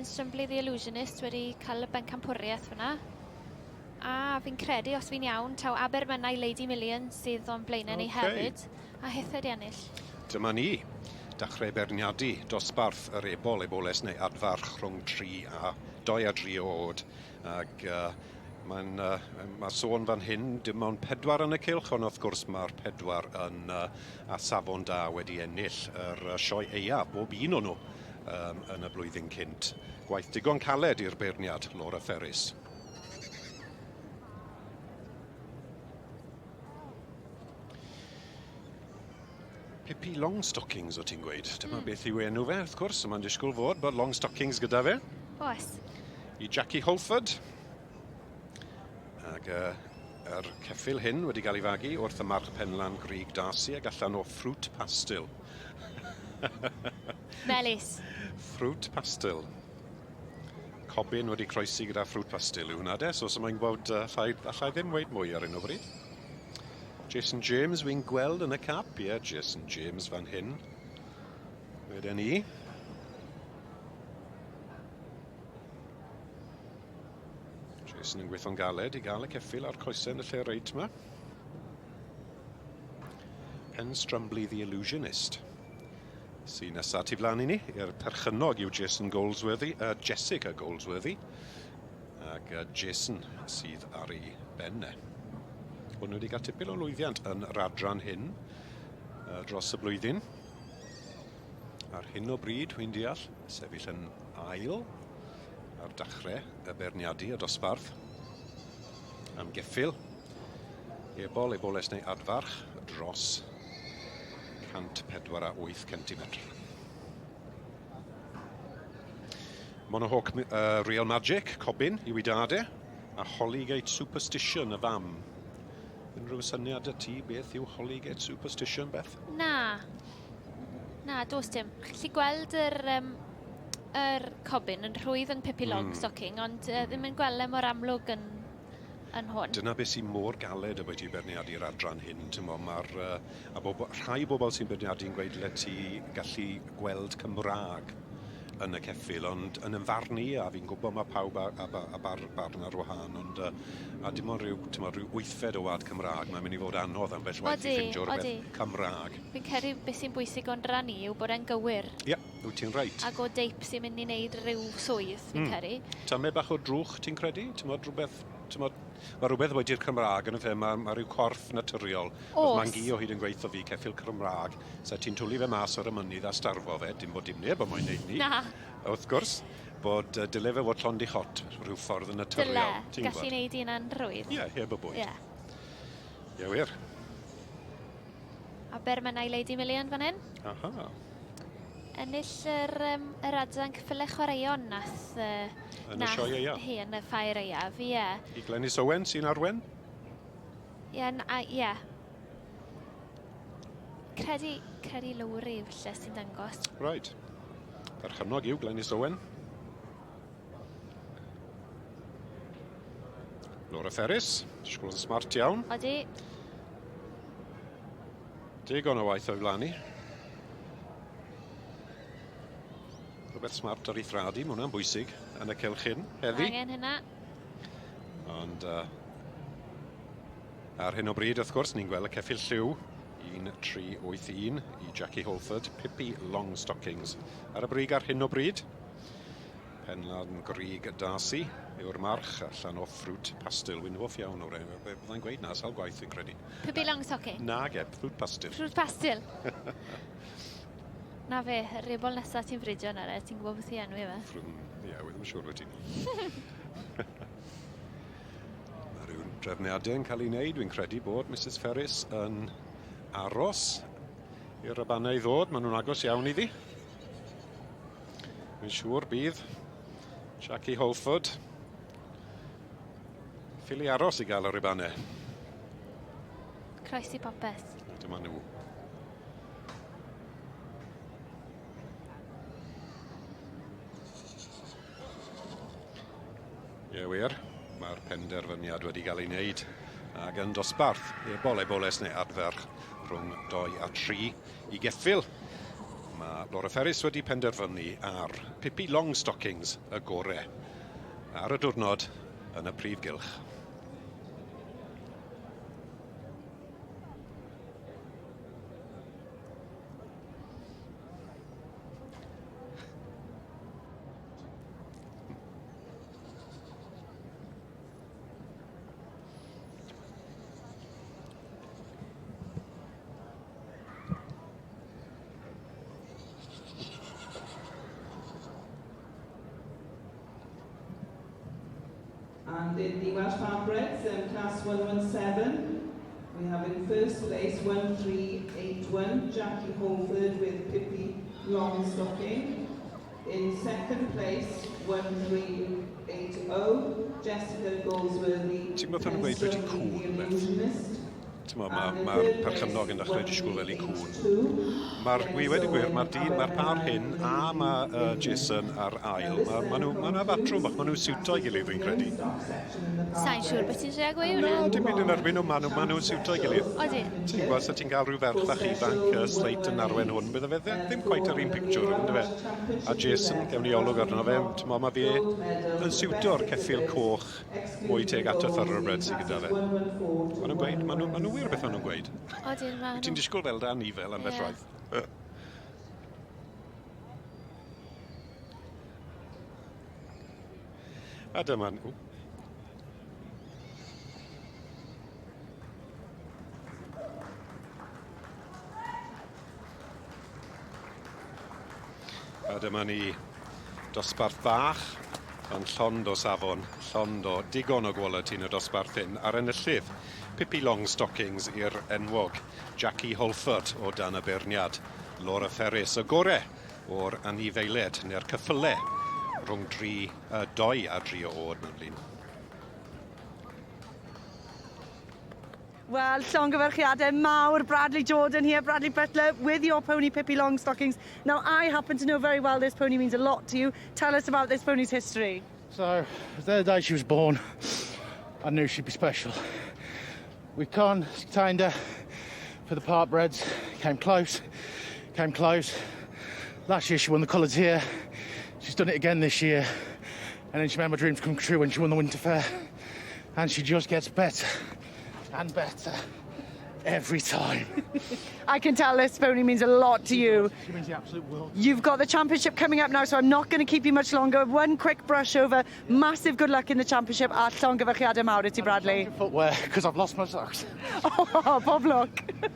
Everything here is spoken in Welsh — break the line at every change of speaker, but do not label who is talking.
Penstrumbley The Illusionist wedi cael y bencampwriaeth fyna. A fi'n credu, os fi'n iawn, taw Abermynnau Lady Million sydd o'n blaenau ni okay. hefyd, a hithe di ennill.
Dyma ni. Dechrau beirniadu dosbarth yr ebol, eboles neu adfarch rhwng 3 a 2 a 3 o oed. Ac uh, mae'n uh, mae sôn fan hyn dim ond pedwar yn y cylch, ond wrth gwrs mae'r pedwar yn uh, a safon da wedi ennill yr uh, sioe eia, bob un o'n nhw um, yn y blwyddyn cynt. Gwaith digon caled i'r beirniad, Laura Ferris. Pippi Longstockings o ti'n gweud. Dyma mm. beth yw enw fe, wrth gwrs. Mae'n disgwyl fod bod Longstockings gyda fe.
Oes.
I Jackie Holford. Ac uh, yr ceffyl hyn wedi cael ei fagu wrth y march penlan Grug Darcy ac allan o ffrwt pastil.
Melys.
Ffrwt pastil. Cobyn wedi croesi gyda ffrwt pastil yw hwnna de, so os mae'n gwybod, uh, allai, allai ddim weud mwy ar hyn o bryd. Jason James wy'n gweld yn y cap, ie, yeah, Jason James fan hyn. Weden ni. Jason yn gweithio'n galed i gael y ceffyl a'r coesau yn y lle reit yma. Pen Strumbley the Illusionist. Sy'n nesa tu flaen i ni, i'r perchennog yw Jason Goldsworthy, uh, Jessica Goldsworthy, ac uh, Jason sydd ar ei ben e. Hwn wedi cael tipyn o lwyddiant yn yr adran hyn uh, dros y blwyddyn. Ar hyn o bryd, hwy'n deall, sefyll yn ail ar dachrau y beirniadu y dosbarth am geffyl Ebol, eboles neu adfarch dros 104.8 centimetr. Monohawk uh, Real Magic, Cobin, yw i dad e, a Hollygate Superstition, y fam. Unrhyw syniad y ti beth yw Hollygate Superstition, Beth?
Na. Na, dos dim. Chi'n gweld yr, um, yr cobin yn rhwydd yn Pippi hmm. Longstocking, mm. ond uh, ddim yn gweld e mor amlwg yn yn hwn.
Dyna beth sy'n mor galed ambwyty beirniadu'r adran hyn, t'mo' ma'r yy a bob- rhai bobl sy'n beirniadu'n gweud dyle ti gallu gweld Cymrâg yn y ceffyl, ond yn 'y farn i, a fi'n gwybod ma' pawb â â ba- â bar- barn ar wahân, ond yy a dim ond ryw t'mo' ryw wythfed o wlad Cymrâg, mae'n mynd i fod anodd ambell waith i ffindio rhywbeth Cymrâg.
Fi'n credu beth sy'n bwysig o'n rhan i yw bod e'n gywir.
Ie, wyt ti'n reit.
Ac o deip sy'n mynd i wneud rhyw swydd, fi'n mm. credu.
Tamed bach o drwch, ti'n credu? T'mod, rhywbeth, t'mod, mae rhywbeth wedi'r Cymraeg yn y fe, mae, mae rhyw corff naturiol.
Oes.
Mae'n gi o hyd yn gweithio fi ceffyl Cymraeg, sa ti'n twlu fe mas ar y mynydd a starfo fe, dim bod dim neb yn moyn neud ni.
Na.
Wrth gwrs, bod uh, dyle fe fod llond i chot rhyw ffordd yn naturiol.
Dyle, gallu neud un yn rhwydd.
Ie, yeah, heb y bwyd.
Ie. Yeah.
Ie, wir.
Abermenai Lady Million fan hyn.
Aha.
Ennill yr, um, yr adran cyffyle chwaraeon nath, uh,
yn y sioe aeaf.
Hi yn y ffair aeaf, ie. Yeah.
I Glenys Owen sy'n arwen?
Ie, yeah, ie. Yeah. Credu, credu Lowri falle sy'n dangos.
Right. Perchennog yw Glenys Owen. Laura Ferris, disgwyl yn smart iawn.
Odi.
Digon o waith o'i flaen i. Rhywbeth smart ar ei thrad i, mae hwnna'n bwysig yn y cylch hyn heddi.
Angen hynna.
Ond uh, ar hyn o bryd, wrth gwrs, ni'n gweld y ceffyl lliw 1381 i Jackie Holford, Pippi Longstockings. Ar y brig ar hyn o bryd. Penlan Grug Darcy yw'r march allan o ffrwt pastil. Wy'n hoff iawn o'r enw. Be byddai'n gweud na, sawl gwaith fi'n credu.
Pippi Longstocking?
Na, ge, ffrwt pastil.
Ffrwt pastil. na fe, yr ebol nesaf ti'n fridio na re, ti'n gwybod beth i enw i fe?
Ie, yeah, ddim yn siŵr beth ti'n. Mae rhyw drefniadau yn cael ei wneud. Dwi'n credu bod Mrs Ferris yn aros i'r rabanau ddod. Maen nhw'n agos iawn iddi. Dwi'n siŵr bydd Jackie Holford ffili aros i gael y ribannau.
Croesi popeth.
Dyma nhw. Ie wir, mae'r penderfyniad wedi cael ei wneud ac yn dosbarth ebol eboles neu adferch rhwng 2 a 3 i geffyl. Mae Laura Ferris wedi penderfynu ar Pippi Longstockings y gore ar y diwrnod yn y prif gylch.
And in the Welsh Farm Breds, class 117, we have in first place 1381, Jackie Holford with Pippi Longstocking. In second place, 1380, Jessica Goldsworthy.
Ti'n gwybod pan nhw'n gweud wedi cŵn, Beth? Ti'n mae'r ma perchennog yn dechrau disgwyl fel i cŵn. Mae'r, wi wedi gwir, mae'r dyn, mae'r par hyn a mae Jason ar ail, mae ma nhw, ma nhw batrwm bach, mae nhw'n siwto'i gilydd fi'n credu.
Sa'n siŵr beth ti'n trio gweud hwnna.
Na, dim byd yn erbyn nhw, maen nhw, ma nhw'n siwto'i gilydd.
Odi.
Ti'n gwybod, sa ti'n cael rhyw ferch fach ifanc sleit yn arwen hwn, bydde fe ddim quite yr un pictiwr, ynddo fe? A Jason, gewn ni olwg arno fe, ti'n mae fe yn siwto'r ceffyl coch mwy teg at y thoroughbred sydd gyda fe. Maen nhw'n gweud, maen nhw, ma nhw wir beth maen nhw'n gweud.
Odyn, maen
nhw. Ti'n disgwyl fel da ni fel ambell yeah. waith. A dyma nhw. A dyma ni dosbarth bach, yn llond o safon, llond o digon o quality yn y dosbarth hyn, a'r enillydd, Pippi Longstockings i'r enwog Jackie Holford o dan y beirniad, Laura Ferris, y gore o'r anifeiliaid neu'r cyffyle rhwng dri, doi a dri o oed mewn lun.
Wel, llongyfarchiadau mawr, Bradley Jordan here, Bradley Butler, with your pony Pippi Longstockings. Now, I happen to know very well this pony means a lot to you. Tell us about this pony's history.
So, the day she was born, I knew she'd be special. We contained her for the part breds, came close, came close. Last year she won the colours here. She's done it again this year. And then she made my dreams come true when she won the Winter Fair. And she just gets better and better every time.
I can tell this pony means a lot to you.
She means the absolute world.
You've got the championship coming up now, so I'm not going to keep you much longer. One quick brush over. Massive good luck in the championship a llongyfarchiadau mawr i ti, Bradley.
Footwear, because I've lost my socks.
Oh, pob lwc.